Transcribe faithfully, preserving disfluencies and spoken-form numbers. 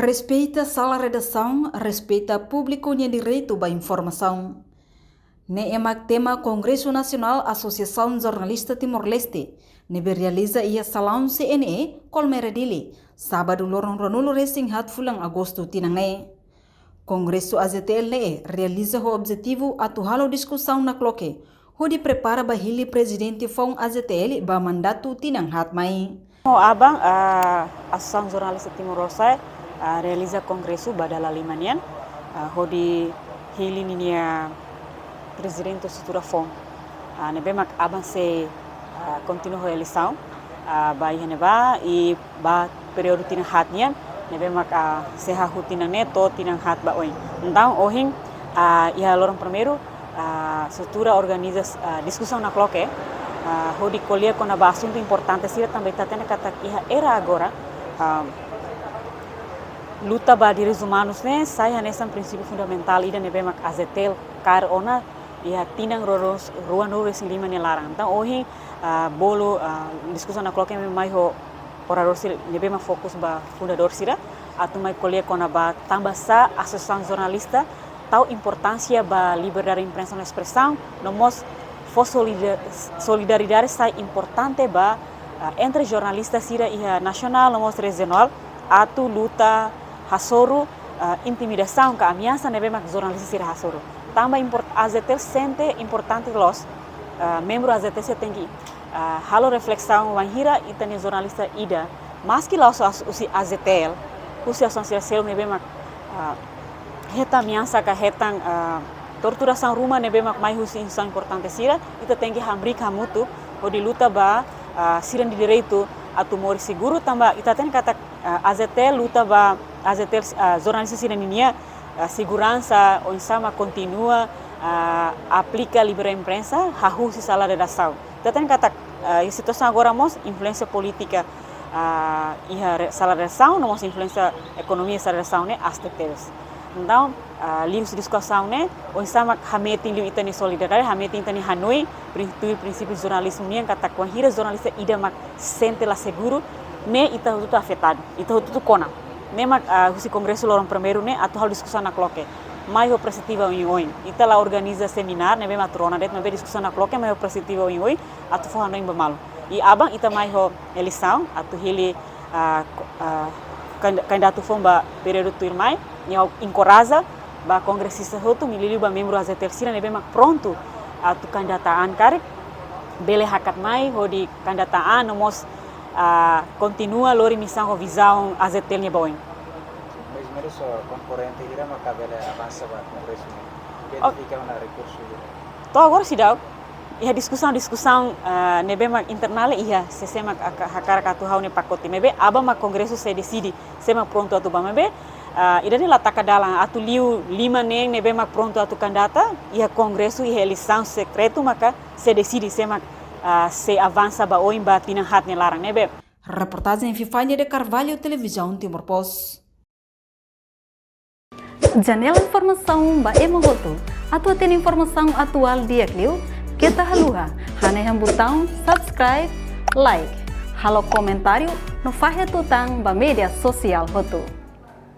Respeita sala redasaun, respeita públiku nia direitu ba informasaun. Ne'e mak tema Kongresu Nasionál Asosiasaun Jornalista Timor-Leste, ne'ebé realiza iha salaun C N E, Colmera Dili, sábadu loron ruanulu resin haat fulan Agostu tinan ne'e. Kongresu A Z T L ne'e realiza ho objetivu atu halo diskusaun nakloke, hodi prepara ba hili prezidente foun A Z T L ba mandatu tinan haat mai. Ho aban, ah, Asosiasaun Jornalista Timor-Leste, ah, realiza kongresu ba dala lima nian, ah, hodi hili ninia prezidente estrutura foun. Ah, ne'ebé mak aban sei, ah, kontinua ho eleisaun, ah, ba iha ne'ebá, i ba períodu tinan haat nian, ne'ebé mak, ah, sei hahú tinan ne'e to'o tinan haat ba oin. Entaun, ohin, ah, iha loron primeiru, ah, estrutura organiza, ah, diskusaun nakloke, ah, hodi ko'alia kona-ba asuntu importante sira tanba ita hatene katak iha era agora, ah, luta ba direitus umanus ne'e sai hanesan prinsípiu fundamentál ida ne'ebé mak A Z T L kaer ona iha tinan rua-, ruanulu resin lima nia laran. Entaun, ohin, ah, bolu, ah, diskusaun nakloke mai ho oradór sira ne'ebé mak fokus ba fundadór sira, atu mai ko'alia kona-ba tanbasá Asosiasaun Jornalista tau importánsia ba liberdade de imprensa no espresaun, no mós fó solida-, solidariedade sai importante ba, ah, entre jornalista sira iha nasionál no mós rejionál, atu luta hasoru, ah, intimidasaun ka ameasa ne'ebé mak jornalista sira hasoru. Tanba import-, A Z T L sente importante loos, ah, membru A Z T L sira tenke, ah, halo refleksaun wainhira ita-nia jornalista ida, maski la'ós husi A Z T L, husi asosiasaun sira seluk ne'ebé mak, ah, hetan ameasa ka hetan, ah, torturasaun ruma ne'ebé mak mai husi instituisaun importante sira, ita tenke hamriik hamutuk hodi luta ba, ah, sira-nia direitu atu moris seguru tanba ita hatene katak, ah, A Z T L luta ba A Z T L, ah, jornalista sira ninia, ah, seguransa, oinsá mak kontinua, ah, aplika liberdade imprensa, hahú husi sala redasaun. Ita hatene katak, ah, iha situasaun agora mós influénsia polítika, ah, iha re-, sala redasaun, no mós influénsia ekonomia sala redasaun ne'e aas tebes. Entaun, ah, liuhusi diskusaun ne'e, oinsá mak hametin liu ita-nia solidariedade, hametin ita-nia hanoin, prin-, tuir prinsípiu jornalizmu nian katak wainhira jornalista ida mak sente la seguru, ne'e ita hotu-hotu afetadu, ita hotu-hotu kona. Ne'e mak, ah, husi kongresu loron primeiru ne'e atu halo diskusaun nakloke. Mai ho perspetiva oioin. Ita la organiza seminár, ne'ebé mak atu rona de'it, maibé diskusaun nakloke, mai ho perspetiva oioin, atu fó hanoin ba malu. I aban ita mai ho eleisaun, atu hili, ah, ko-, ah, kand-, kandidatu foun ba períodu tuirmai, i ha'u enkoraja ba kongresista hotu, liuliu ba membru A Z T L sira ne'ebé mak prontu atu kandidata an karik, bele hakat mai hodi kandidata an no mós, ah, kontinua lori misaun ho vizaun A Z T L nia ba oin. Mais ou menus, ah, konkorrente hira mak bele avansa ba kongresu ne'e. Oh. Identifika ona rekursu hira. To'o agora seidauk. Iha diskusaun, diskusaun, ah, ne'ebé mak internál iha, sé-sé mak aka-, hakarak atu ha'u-nia pakote. Maibé aban mak kongresu sei deside, sé mak prontu atu bá. Maibé, ah, ida-ne'e la taka dalan, atu liu lima neen ne'ebé mak prontu atu kandidata, iha kongresu, iha eleisaun sekretu maka sei deside, sé mak, ah, sei avansa ba oin ba tinan haat nia laran ne'ebé. Reportajen Vivania de Carvalho, Televizaun Timor Post. Janela informasaun ba ema hotu. Atu hatene informasaun atuál di'ak liu, keta haluha hanehan butaun subscribe, like, halo komentáriu no fahe tutan ba média sosiál hotu.